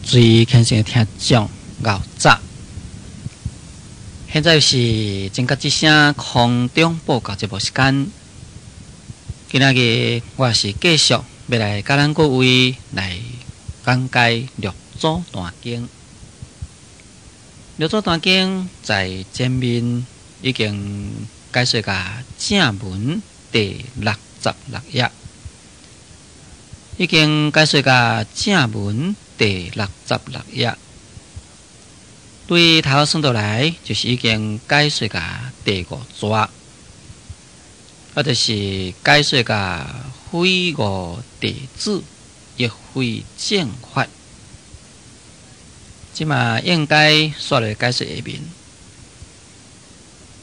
最虔誠的聽眾，𠢕早。現在是正覺之聲空中報告節目時間。今仔日我是繼續欲來佮咱各位來講解六祖壇經。六祖壇經在前面已經解說到正文第六十六頁，已經解說到正文第六十六頁。對頭算落來，就是已經解說到第五逝，就是解說到悔悟弟子，亦非正法。這馬應該煞來解說下面，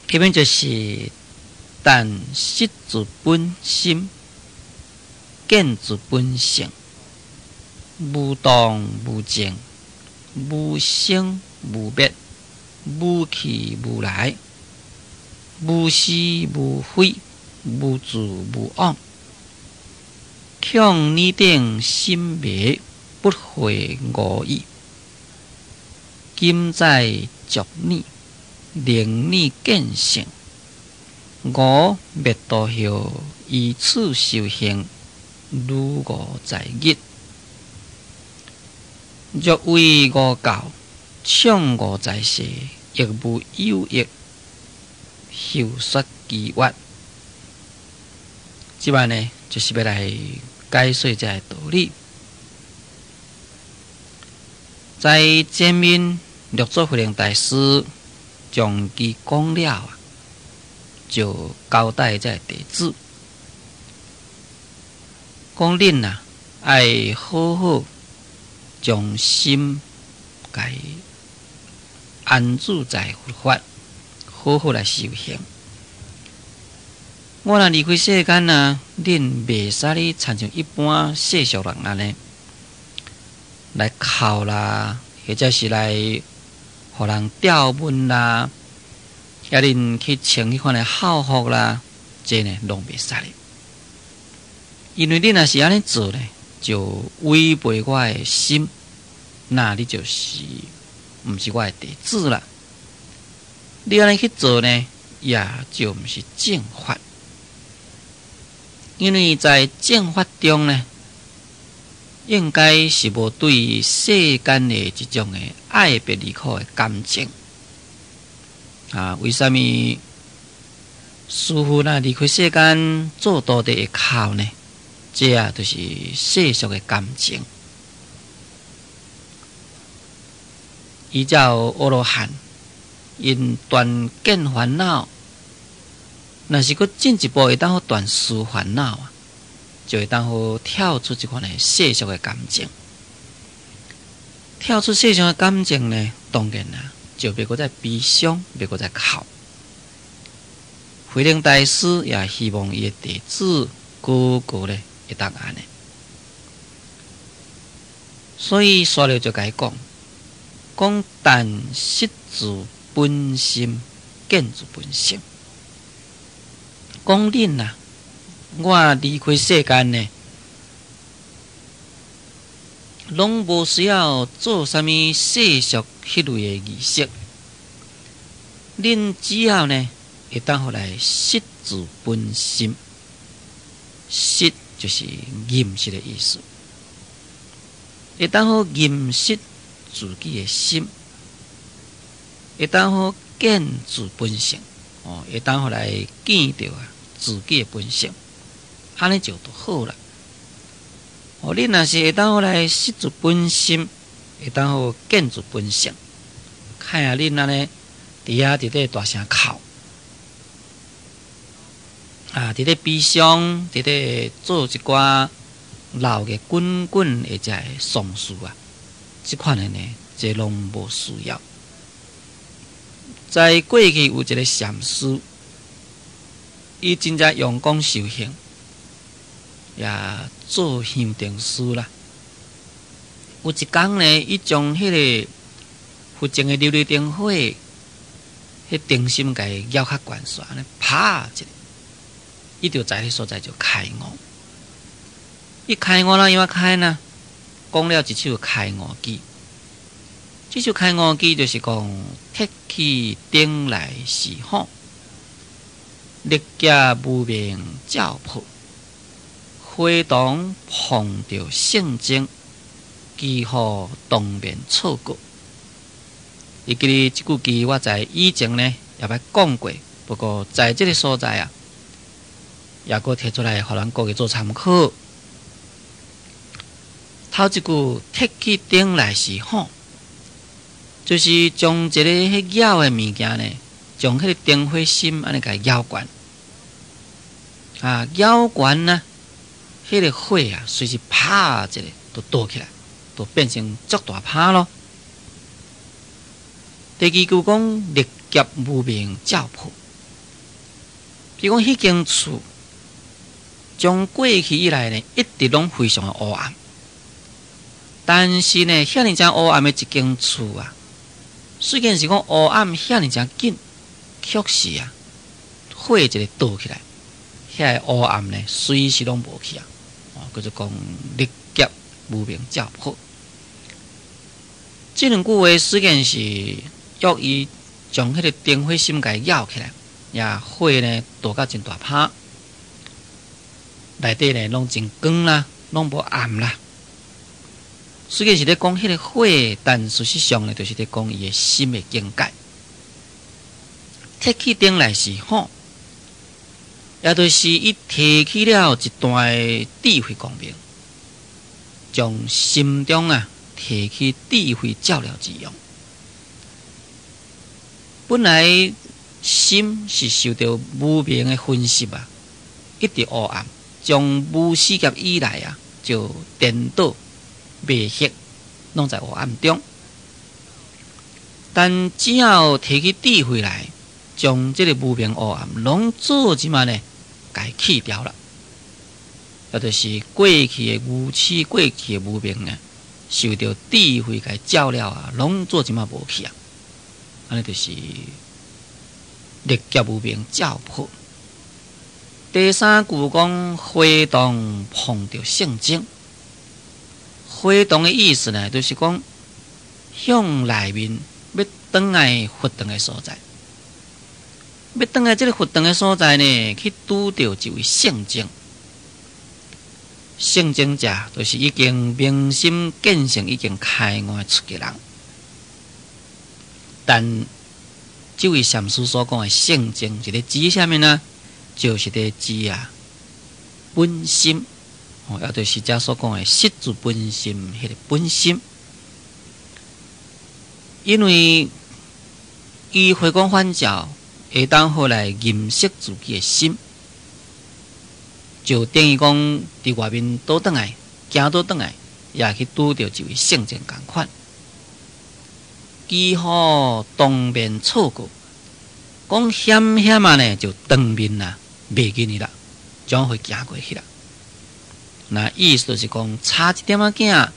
下面就是但識自本心，見自本性，無動無靜，無生無滅，無去無來，無是無非，無住無往，強爾等心迷，不會吾意。今在著耳，靈耳見性，吾滅度後，依此修行，如吾在日。若為吾教，唱吾在世，亦無有益，後說其越。這擺呢，就是欲來解說這个道理。在前面六祖慧能大師將其講了啊，就交代這个弟子，講恁啊，愛好好將心共安住在佛法，好好來修行。我若離開世間啊，恁袂使咧親像一般世俗人按呢來哭啦，或者是來予人吊問啦，抑恁去穿彼款的孝服啦，這呢攏袂使咧。因為恁若是按呢做呢，就違背我的心，那你就是毋是我的弟子啦。你按呢去做呢，也就毋是正法。因為在正法中呢，應該是無對世間的這種的愛別離苦的感情啊。為啥物師父若離開世間做徒弟會哭呢？這啊，就是世俗的感情。依照阿羅漢，𪜶斷見煩惱，若是閣進一步會當好斷思煩惱啊，就會當好跳出這款的世俗的感情。跳出世俗的感情呢，當然啊，就袂閣再悲傷，袂閣再哭。慧能大師也希望伊的弟子個個咧會當按呢，所以煞落就共伊講，講但識自本心，見自本性。講恁啊，我離開世間呢，攏無需要做啥物世俗彼類的儀式。恁只要呢，會當予來識自本心，識就是認識的意思，會當好認識自己的心，會當好見自本性，哦，會當予來見著啊自己的本性，按呢就就好啦。哦，恁若是會當予來識自本心，會當好見自本性，看下恁按呢佇遐佇咧大聲哭，啊，佇咧悲傷，佇咧做一寡鬧熱滾滾的這个喪事啊，這款的呢，這攏無需要。在過去有一個禪師，伊真正用功修行，也做香燈師啦。有一工呢，伊將彼个佛前的琉璃燈火，彼燈芯共伊搖較懸煞，按呢拍一下，伊就在彼所在就開悟。伊開悟啦，怎開呢？講了一首開悟偈。這首開悟偈就是講，鐵起頂來是火，歷劫無明照破，火當碰著聖僧，幾乎當面錯過。會記得這句偈，我在以前呢也捌講過，不過在這个所在啊，也閣提出來，予咱各位做參考。頭一句鐵起頂來是火，就是將一个彼枵的物件呢，將彼个燈火芯按呢共枵懸。啊，枵懸呢，彼个火啊，隨時拍一下就倒起來，就變成足大拍囉。第二句講歷劫無明照破，比如講彼間厝，從過去以來呢，一直攏非常的烏暗。但是呢，遐爾濟烏暗的一間厝啊，雖然是講烏暗遐爾濟緊，卻是啊，火一个倒起來，遐个烏暗呢，隨時攏無去啊。哦，叫做講歷劫無明照破。這兩句話雖然是約伊將彼个燈火芯共枵起來，也火呢倒甲真大拍，內底呢攏真光啦，攏無暗啦。雖然是咧講彼个火，但事實上呢，就是咧講伊的心的境界。鐵起燈來是火，也就是伊提起了一段的智慧光明，將心中啊提起智慧照料之用。本來心是受著無明的熏習啊，一直烏暗，從無始劫以來啊，就顛倒迷惑，攏在烏暗中。但只要提起智慧來，將這个無明烏暗攏做這麼呢，共去掉了。也就是過去的愚癡，過去的無明啊，受著智慧共照了啊，攏做這麼無去啊。按呢就是歷劫無明照破。第三句講火當碰著聖僧，火當的意思呢，就是講向內面欲轉來佛堂的所在，欲轉來這个佛堂的所在呢，去拄著一位聖僧。聖僧者，就是已經明心見性、已經開悟的出家人。但這位禪師所講的聖僧是咧指啥物呢？就是咧指啊本心，哦，也就是遮所講的實自本心，彼个本心。因為伊回光返照，會當好來認識自己的心，就等於講佇外面倒轉來，行倒轉來，也去拄著一位聖僧仝款。幾乎當面錯過，講險險啊呢，就當面啊，袂記呢啦，將會行過去啦。那意思就是講，差一點仔囝，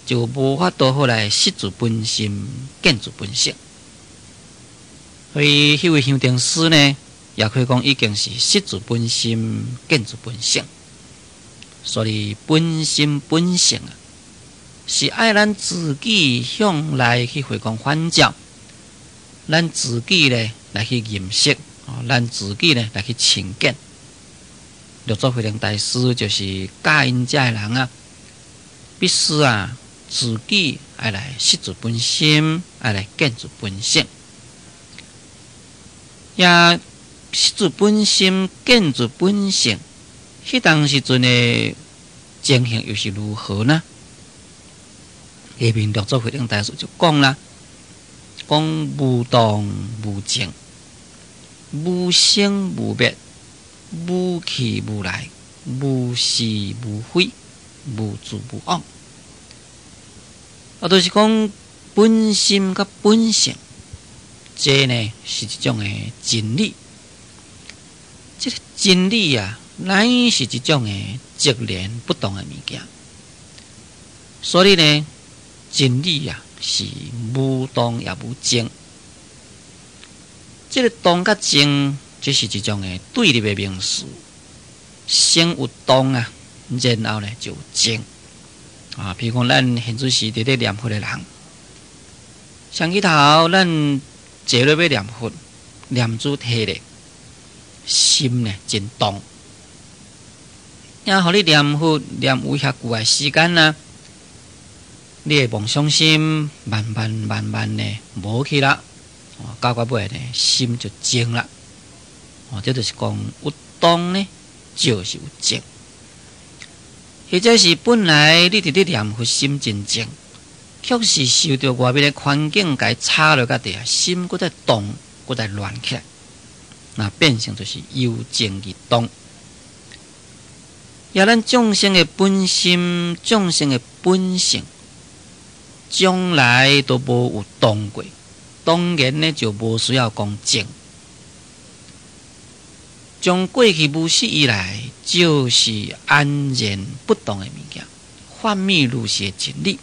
就無法度好來實自本心，見自本性。所以，彼位香燈師呢，也可以講已經是實自本心，見自本性。所以，本心本性啊，是愛咱自己向內去回光返照，咱自己呢來去認識，咱自己呢來去親見。六祖慧能大師就是教𪜶遮的人啊，必須啊自己愛來識自本心，愛來見自本性。也識自本心，見自本性，彼當時陣的情形又是如何呢？下面六祖慧能大師就講啦，講無動無靜，無生無滅，無去無來，無是無非，無住無往。啊，就是講本心佮本性，這呢是一種的真理。這个真理啊，乃是一種的寂然不動的物件。所以呢，真理啊是無動也無靜。這个動佮靜，這是一種的對立的名詞。先有動啊，然後呢就有靜。啊，譬如講咱現在是佇咧念佛的人，上起頭，咱坐落欲念佛，念珠提咧，心呢真動。也予你念佛念有遐久的時間啊，你的妄想心慢慢慢慢的無去啦，到到尾呢，心就靜啦。哦，這就是講有動呢，就是有靜。或者是本來你佇咧念佛心真靜，卻是受著外面的環境共吵落甲地下，心閣再動，閣再亂起來，那變成就是由靜而動。也咱眾生的本心，眾生的本性，將來都無有動過，當然呢就無需要講靜。從過去無始以來，就是安然不動的物件，法滅如是的真理。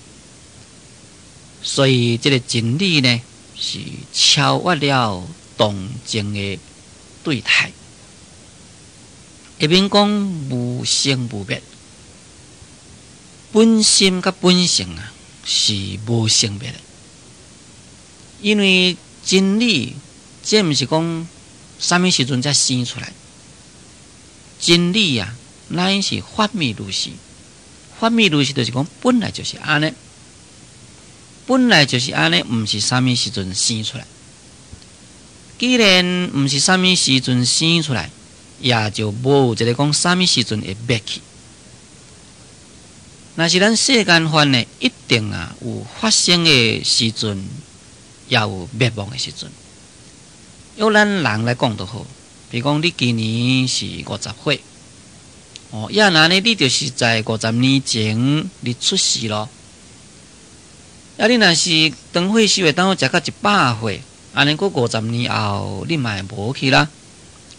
所以這個真理呢，是超越了動靜的對態。下面講無生無滅，本心佮本性啊是無生滅的，因為真理這毋是講啥物時陣才生出來，真理啊乃是法滅如是，法滅如是就是講本來就是按呢，本來就是按呢，毋是啥物時陣生出來。既然毋是啥物時陣生出來，也就無有一个講啥物時陣會滅去。若是咱世間法呢，一定啊有發生的時陣，也有滅亡的時陣。用咱人來講就好，比如講你今年是50歲，哦，也若呢，你就是在50年前你出世咯。啊，你若是長歲壽會當食到100歲，按呢閣五十年後，你嘛會無去啦。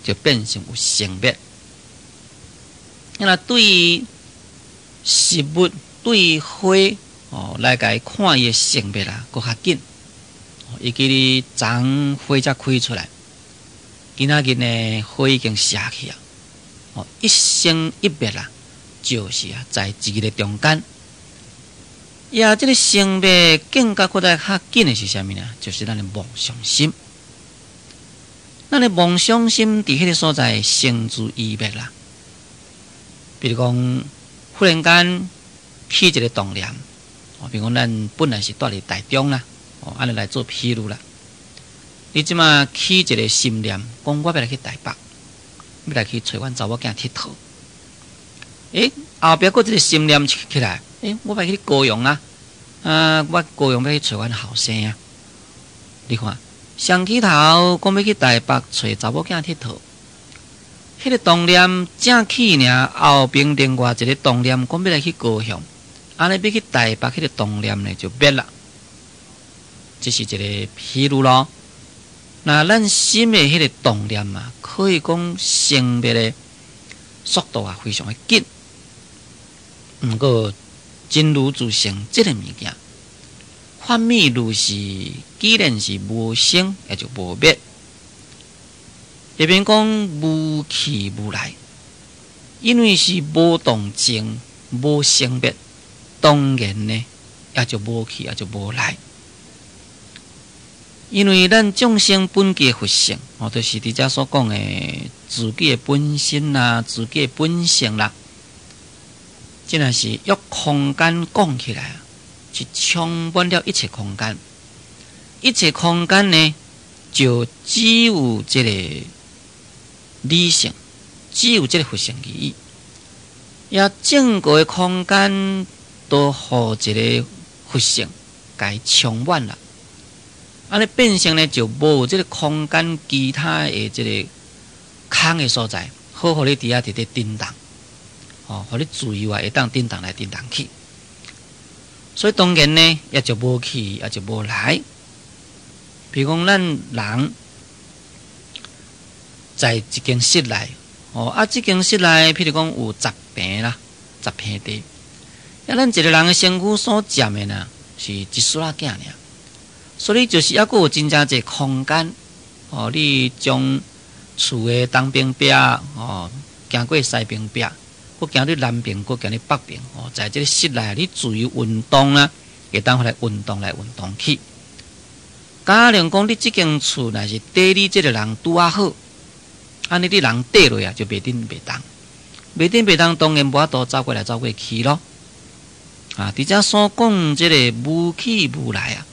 就變成有生滅。那對食物、對花哦，來共伊看伊的生滅啊，閣較緊。伊記你昨花才開出來，今仔日呢花已經謝去啊。哦，一生一滅啊，就是啊，在一个中間。也這个生滅更加閣來較緊的是啥物呢？就是咱的妄想心。咱的妄想心佇彼个所在生住異滅啦。比如講，忽然間起一个動念，哦，比如講咱本來是蹛佇台中啦，哦，按呢來做譬喻啦。你這馬起一个心念，講我欲來去台北，欲來去揣阮查某囝𨑨迌。欸，後壁閣一个心念起來，欸，我欲去高雄啊，啊，我高雄欲去揣阮後生啊。你看，上起頭講欲去台北揣查某囝𨑨迌，彼个動念正起爾，後邊另外一个動念講欲來去高雄，按呢欲去台北彼个動念呢就滅啦。這是一个譬喻咯。那咱心的彼个動念啊，可以講生滅的速度啊，非常的緊。毋過真如自性這个物件，法滅如是，既然是無生，也就無滅。下面講無去無來，因為是無動靜、無生滅，當然呢，也就無去，也就無來。因為咱眾生本具的佛性，哦，就是佇遮所講的自己的本身啦，自己的本性啦，這若是用空間講起來，是充滿了一切空間。一切空間呢，就只有這個理性，只有這個佛性而已。也整個的空間都予這個佛性共充滿啦。按呢變成呢，就無這個空間其他的這個空的所在，好予你佇遐佇咧震動，哦，予你自由啊，會當震動來震動去。所以當然呢，也就無去，也就無來。比如講，咱人在一間室內，哦，啊，這間室內，譬如講有10坪啦，10坪地，啊，咱一個人的身軀所佔的呢，是一撮仔囝爾。所以就是猶閣有真正濟空間，哦，你將厝的東邊壁，哦，行過西邊壁，閣行佇南邊，閣行佇北邊，哦，在這个室內你自由運動啦，會當來運動來運動去。假如講你這間厝若是綴你這个人拄仔好，按呢你人綴落啊，就袂振袂動，袂振袂動，當然無法度走過來走過去咯。啊，佇遮所講這个無去無來啊，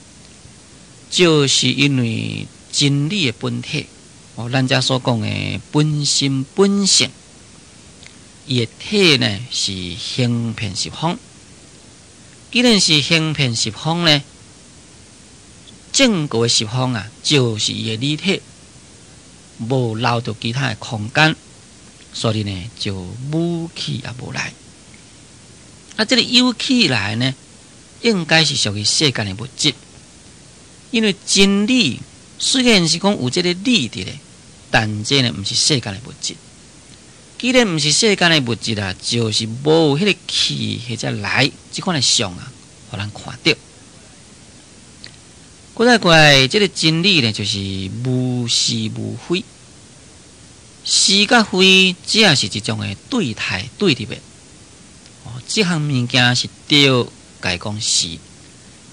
就是因為真理的本體，哦，咱遮所講的本心本性，伊的體呢是行遍十方。既然是行遍十方呢，整個的十方啊，就是伊的理體，無留著其他的空間，所以呢就無去也無來。啊，這个有去來呢，應該是屬於世間的物質，因為真理雖然是講有這个理佇咧，但這呢毋是世間的物質。既然毋是世間的物質啊，就是無彼个去或者來這款的相啊，予咱看著。閣再過來，這个真理呢，就是無是無非，是佮非，只是一種的對態對立的。哦，這項物件是對，共伊講是；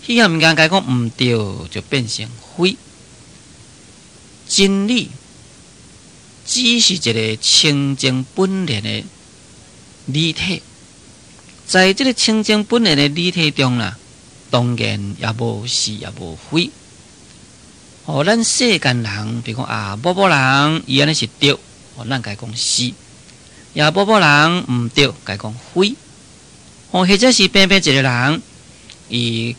彼項物件共伊講毋對，就變成非。真理只是一个清淨本然的理體，在這个清淨本然的理體中啦，當然也無是也無非。哦，咱世間人，比如講啊，某某人伊按呢是對，哦，咱共伊講是；也某某人毋對，共伊講非。哦，或者是平平一个人，伊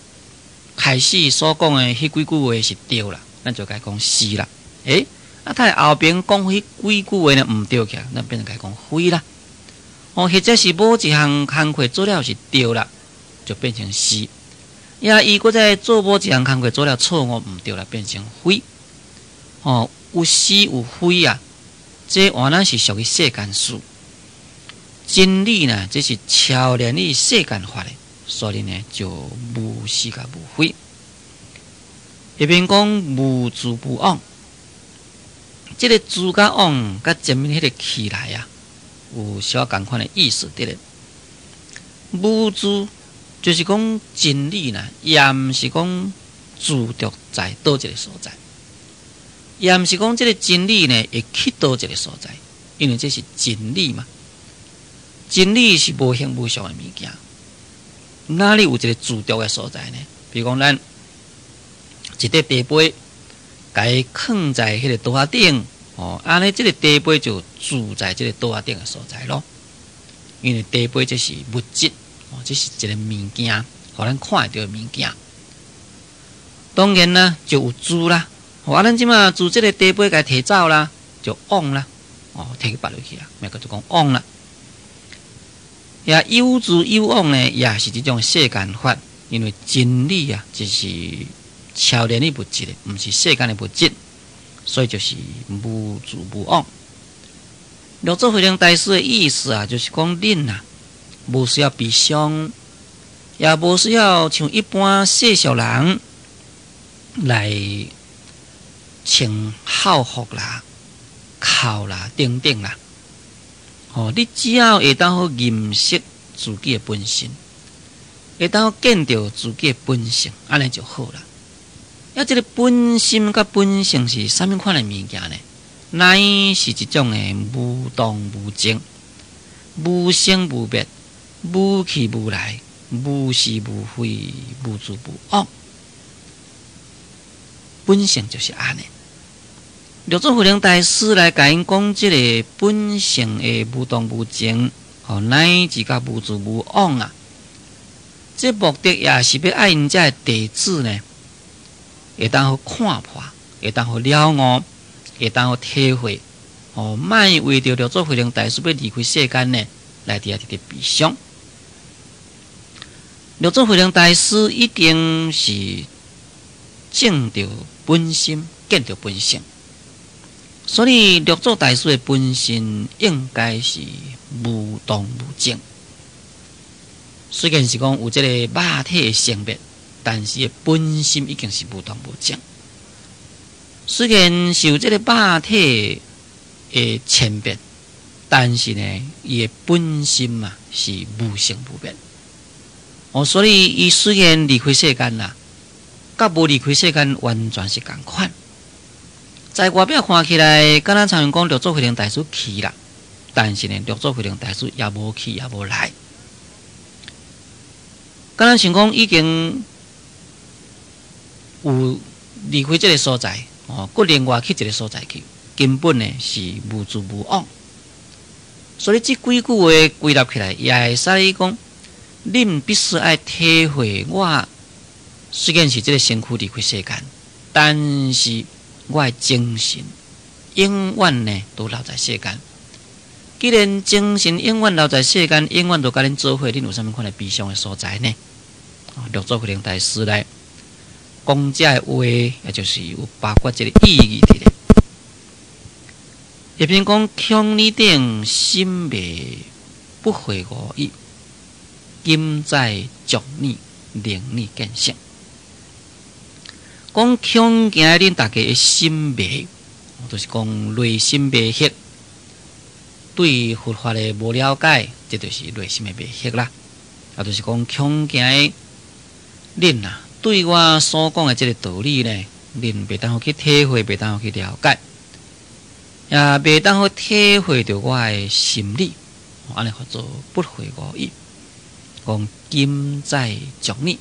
開始所講的彼幾句話是對啦，咱就共伊講是啦。欸，啊，他後邊講彼幾句話呢毋對起來，咱變成共伊講非啦。哦，或者是某一項工課做了是對啦，就變成是。也伊閣再做某一項工課做了錯誤毋對啦，變成非。哦，有是有非啊，這原來是屬於世間事。真理呢，這是超然於世間法的，所以呢就無是佮無非。下邊講無住無往，這个住佮往，佮前面彼个去來啊，有小可仝款的意思佇咧。無住就是講真理呢，也毋是講住著在佗一个所在，也毋是講這个真理呢會去佗一个所在，因為這是真理嘛。真理是無形無相的物件，哪裡有一个住著的所在呢？比如講，咱一塊茶杯，共伊囥在彼个桌仔頂，哦，按呢這个茶杯就住在這个桌仔頂的所在咯。因為茶杯這是物質，哦，這是一个物件，予咱看會著的物件。當然啦，就有住啦。哦，啊，咱這馬自這个茶杯共提走啦，就往啦，哦，提去別落去啦，嘛叫做講往啦。也有住有往呢，也是這種世間法，因為真理啊，就是超然於物質的，毋是世間的物質，所以就是無住無往。六祖慧能大師的意思啊，就是講恁啊，無需要悲傷，也無需要像一般世俗人來穿孝服啦、孝啦等等啦。哦，你只要會當好認識自己的本性，會當見著自己的本性，按呢就好啦。啊，這个本心佮本性是啥物款的物件呢？乃是一種的無動無靜、無生無滅、無去無來、無是無非、無住無往。本性就是按呢。六祖慧能大師來共𪜶講這个本性的無動無靜，哦，乃至佮無住無往啊。這目的也是欲愛𪜶遮的弟子呢，會當好看破，會當好了悟，會當好體會。哦，莫為著六祖慧能大師欲離開世間呢，來佇遐直直悲傷。六祖慧能大師已經是證著本心，見著本性。所以六祖大師的本心應該是無動無靜。雖然是講有這个肉體的生滅，但是伊本心已經是無動無靜。雖然是有這个肉體的遷變，但是呢，伊的本心嘛是無生無滅。哦，所以伊雖然離開世間啦，佮無離開世間完全是仝款。在外表看起來，敢若親像講六祖慧能大師去啦，但是呢，六祖慧能大師也無去，也無來。敢若像講已經有離開這个所在，哦，閣另外去一个所在去，根本呢是無住無往。所以這幾句話歸納起來，也會使講，恁必須愛體會我，雖然是這个身軀離開世間，但是我的精神永遠呢都留在世間。既然精神永遠留在世間，永遠都佮恁做伙，恁有啥物款的悲傷的所在呢？六祖慧能大師來講這个話，也就是有包括這个意義佇咧。下邊講恐汝等心迷不會吾意，今再囑汝令你見性。講恐驚恁大家的心迷，就是講內心迷惑，對佛法的無了解，這就是內心的迷惑啦。啊，就是講恐驚恁啊，對我所講的這个道理呢，恁袂當好去體會，袂當好去了解，也袂當好體會著我的心理，按呢號做不會吾意。講今再囑汝，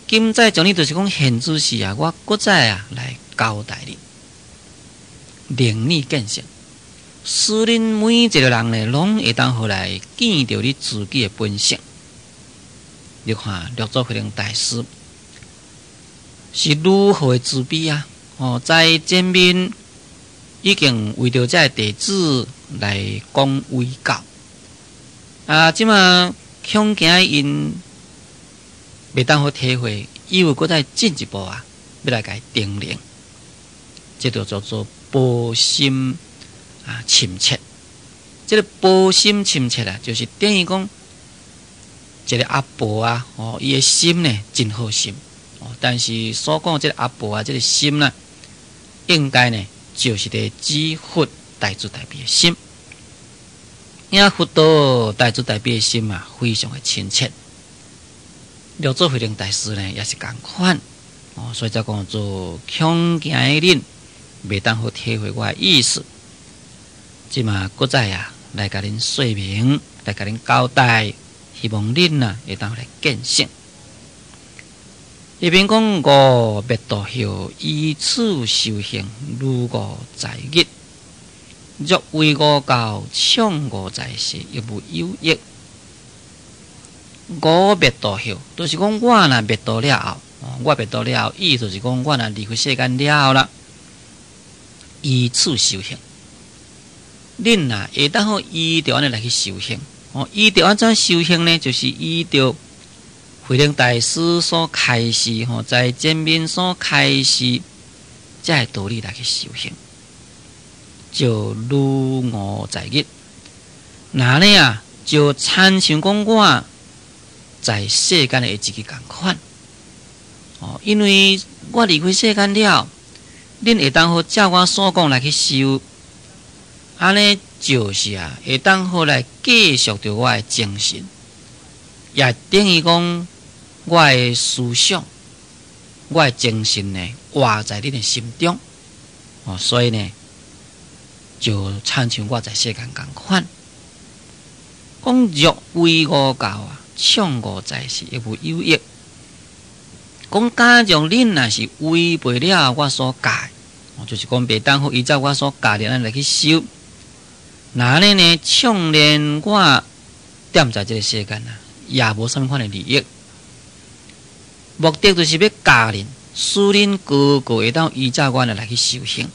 今再囑汝，就是講現此時啊，我閣再啊來交代你，令你見性，使恁每一個人呢，攏會當好來見著你自己的本性。你看六祖慧能大師是如何的慈悲啊！哦，在前面已經為著這个弟子來講遺教啊，這馬恐驚𪜶袂當好體會，伊又閣再進一步啊，欲來共伊叮嚀，這就叫做報心啊深切。這个報心深切啊，就是等於講一个阿婆啊，哦，伊的心呢真好心，哦，但是所講這个阿婆啊，這个心呢，應該呢就是佇指佛大慈大悲的心。因佛陀大慈大悲的心啊，非常的親切。六祖慧能大師呢，也是仝款，哦，所以才講做恐驚的恁，袂當好體會我的意思。這馬閣再啊，來共恁說明，來共恁交代，希望恁啊會當來見性。下邊講吾滅度後，依此修行，如吾在日。若違吾教，創吾在世，亦無有益。吾滅度後，就是講我若滅度了後，我滅度了後，意思就是講我若離開世間了後啦，依此修行，恁啊會當好依著按呢來去修行。哦，依著按怎修行呢？就是依著慧能大師所開示，吼，在前面所開示，這个道理來去修行。就如吾在日，那呢啊，就親像講我在世間的一個仝款。哦，因為我離開世間了，恁會當好照我所講來去修，按呢就是啊，會當好來繼續著我的精神，也等於講我的思想、我的精神呢，活在恁的心中。哦，所以呢，就親像我在世間仝款，講若違吾教啊，創吾在世亦無有益。講假若恁若是違背了我所教，就是講袂當好依照我所教的按呢來去修，那按呢呢，縱然我踮在這个世間啊，也無啥物款的利益。目的就是欲教恁，使恁個個會當依照我來去修行。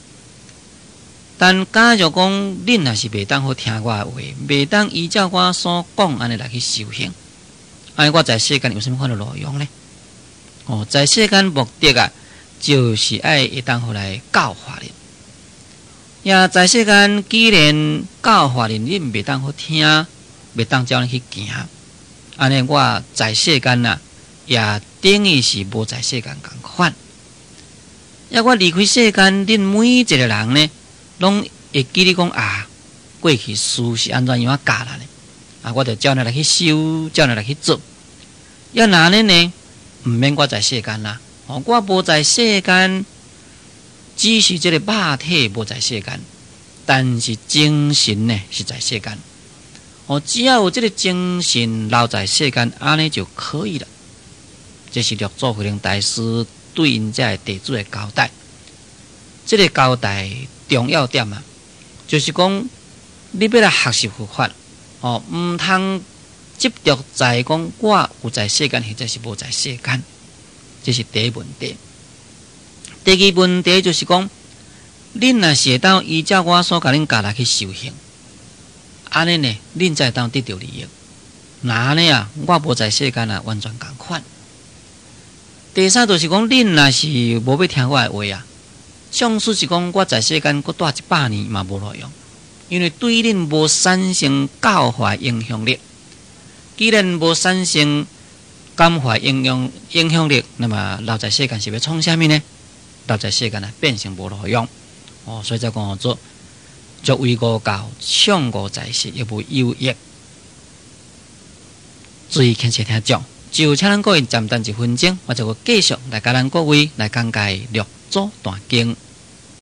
但假如講恁若是袂當好聽我的話，袂當依照我所講按呢來去修行，按呢我在世間有啥物款的路用呢？哦，在世間目的啊，就是愛會當好來教化恁。也在世間既然教化恁，恁袂當好聽，袂當照按呢去行，按呢我在世間啊，也等於是無在世間仝款。抑我離開世間，恁每一個人呢，攏會記得講啊，過去師是按怎樣仔教咱的，啊，我就照按呢來去修，照按呢來去做。抑若按呢呢，毋免我在世間啦。哦，我無在世間，只是這个肉體無在世間，但是精神呢是在世間。哦，只要有這个精神留在世間，按呢就可以了。這是六祖慧能大師對𪜶遮个弟子的交代。這个交代重要點啊，就是講你欲來學習佛法，哦，毋通執著在講我有在世間，或者是無在世間，這是第一問題。第二問題就是講，恁若是會當依照我所共恁教來去修行，按呢呢，恁才會當得著利益。若按呢啊，我無在世間啊，完全仝款。第三就是講，恁若是無欲聽我的話啊，縱使是講我在世間閣蹛100年嘛無路用，因為對恁無產生教化影響力。既然無產生感化影響力，那麼留在世間是欲創啥物呢？留在世間啊，變成無路用。哦，所以才講做作為吾教，暢吾在世，亦無有益。注意聽說聽講，就請咱各位暫等一分鐘，我就會繼續來共咱各位來講解《六祖壇經》。